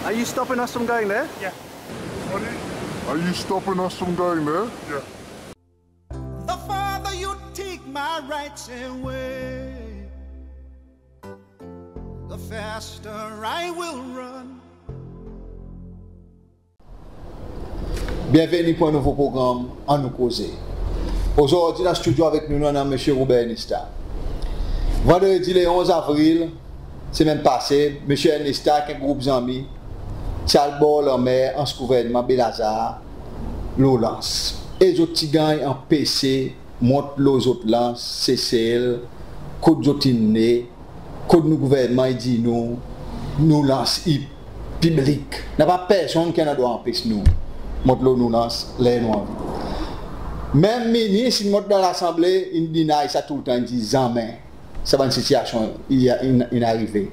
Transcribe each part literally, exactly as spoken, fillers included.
Are you stopping us from going there? Yeah. Are you stopping us from going there? Yeah. The farther you take my rights away, the faster I will run. Byenveni pour en nouvo progranm Annou Koze. Ozordi dan stidyo avek nou, nou annan Msye Robert Ernesta. Vandredi le onz avril, semenn pase, Msye Ernesta ek en group zanmi ti al bor lanmer ansanm gouvernman Baie Lazare lo lans. E zot ti ganny anpese mont lo zot lans Sesel, kot zot in ne, kot nou gouvernman i dir nou, nou lans i piblik. Napa personn ki annan drwa anpes nou mont lo nou lans ler nou anvi. Menm minis in mont dan Lasanble, in deny sa toultan, in dir zanmen sa bann sitiyasyon i, in, in arive.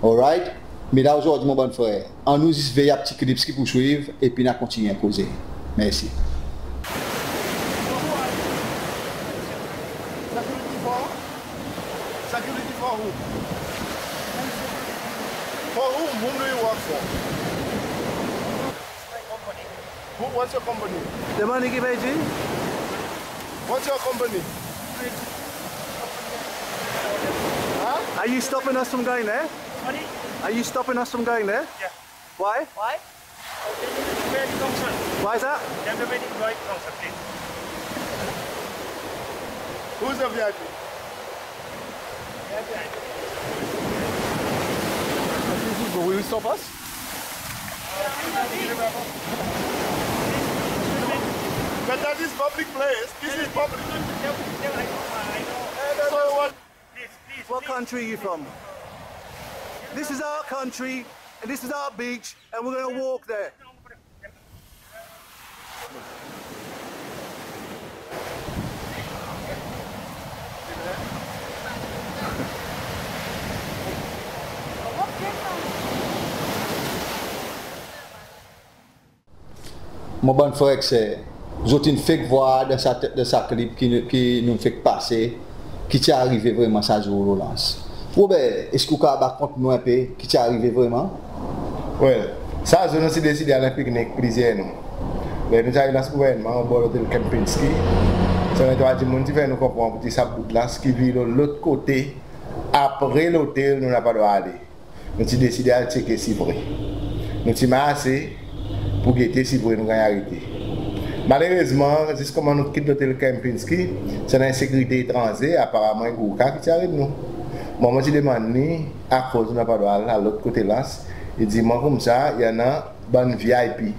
Alright? Me la ozordi, mon bann frer, annou zis vey sa pti clips ki pou swiv, epi nou a kontinyen koze. Mersi. Security for who? For whom? Whom do you work for? Who, what's your company? Demann li ki pe dir. What's your company? Huh? Are you stopping us from going there? Sorry? Are you stopping us from going there? Yeah. Why? Why? Where you come, sir? Why is that? Tell the where you come, sir, please. Who's the V I P? Will you stop us? But that is public place. This is public. So what? What country are you from? This is our country, and this is our beach, and we're gonna walk there. Mon bann frer ek ser, zot in fek vwar dan sa, dan sa clip ki, ki nou'n fek pase, ki ti arive vreman sa zour lo lans. Robert, eski ou kapab rakont nou en pe ki ti arive vreman? Well, sa zour nou ti deside al en piknik, plizyer nou. Ler nou ti ariv ansanm gouvernman, obor lotel Kempinski, sa menm trwa dimoun ti fer nou konpran pour dir sa bout lans ki vin lo lot kote, apre lotel, nou napa drwa ale. Nou ti deside al tyeke si vre. Nou ti marse pour gete si vre nou ganny arete. Malerezman, zis konman nou kit lotel Kempinski, ti annan en sekirite etranze, aparaman en Gurkha ki ti aret nou. Mwan, mon ti demann li akoz nou napa drwa al lot kote lans. I dir mwan koumsa, i annan bann V I P.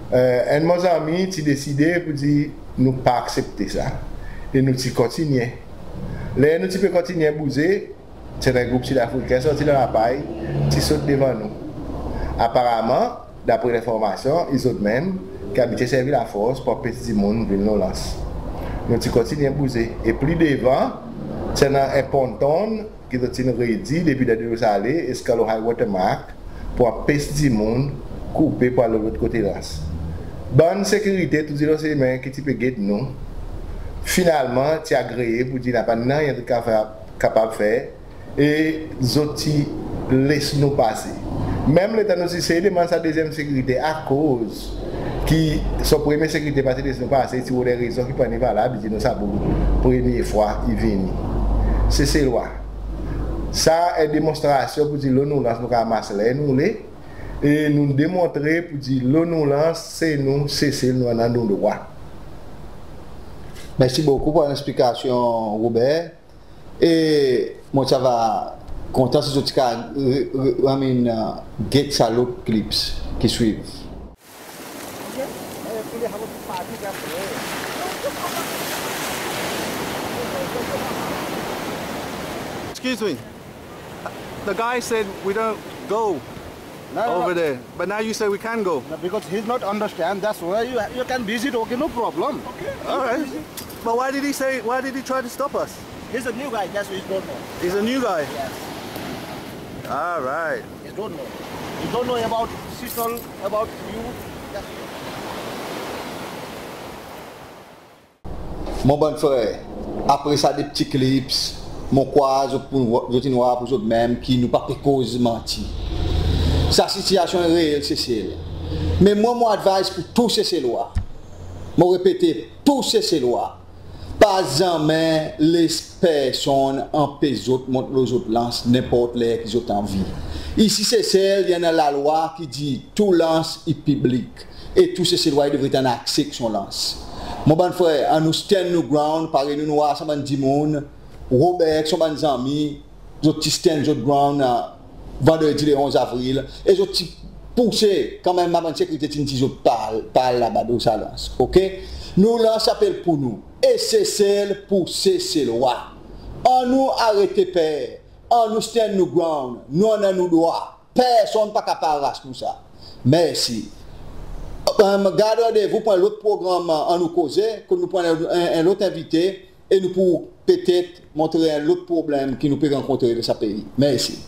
E, enn mon zanmi ti deside pour dir nou pa aksepte sa. E nou ti kontinyen. Ler nou ti pe kontinyen bouze, serten group Sid Afriken sorti dan lapay, ti sot devan nou. Aparaman, dapre lenformasyon, i zot menm ki abitye servi lafors pour anpes dimoun vin lo lans. Nou ti kontinyen bouze. E pli devan, ti annan en ponton ki zot ti'n redi depi dan delo sale, ziska lo high water mark, pour anpes dimoun koupe pour al lot kote lans. Bann sekirite tou dilo semen ki ti pe get nou, finalman, ti agree pour dir napa nanryen zot kapab, kapab fer, e zot ti les nou pase. Menm letan nou ti sey demann sa dezyenm sekirite akoz ki son premye sekirite pa ti les nou pase, i ti rod en rezon ki pa ni valab, i dir nou sa pour premye fwa i vini. Seselwa. Sa en demonstrasyon pour dir lo nou lans nou kapab mars ler nou le, e nou demontre pour dir lo nou lans, se nou, Sesel, nou annan nou drwa. Mersi bokou pour leksplikasyon, Robert. E mon ti ava kontan si zot ti kapab re-, re-, I mean, uh, get sa lot clips ki swiv. Excuse me. The guy said we don't go over there, but now you say we can go. No, because he's not understand. That's why you, you can visit, okay, no problem. Okay. All right. But why did he say, why did he try to stop us? He's a new guy, that's why he don't know. He's a new guy? Yes. All right. He don't know. He don't know about Sesel, about you. That's it. Mon bann frer, apre sa de pti clips, mon krwar zot pou, zot in war pour zot menm ki nou pa pe koz manti. Sa sitiyasyon i reel Sesel. Me mwan mon advice pour tou Seselwa, mon repete, tou Seselwa, pa zanmen les personn anpes zot mont lo zot lans nenport ler ki zot anvi. Isi Sesel i annan lalwa ki dir tou lans i piblik e tou Seselwa i devret annan akse ek son lans. Mon bann frer, annou stand nou ground, parey nou war sa bann dimoun, Robert ek son bann zanmi, zot ti stand zot ground Vandredi le onz Avril e zot ti pouse kanmenm, bann sekirite ti'n dir zot pa al laba lo sa lans, oke? Nou lans i apel pour nou e Sesel pour Seselwa. Annou arete per, annou stand nou ground, nou annan nou drwa. Personn pa kapab aras nou sa. Mersi. Gard randevou pour en lot progranm Annou Koze, kot nou pou annan en lot envite e nou pou petet montre en lot problenm ki nou pe rankontre dan sa pei. Mersi.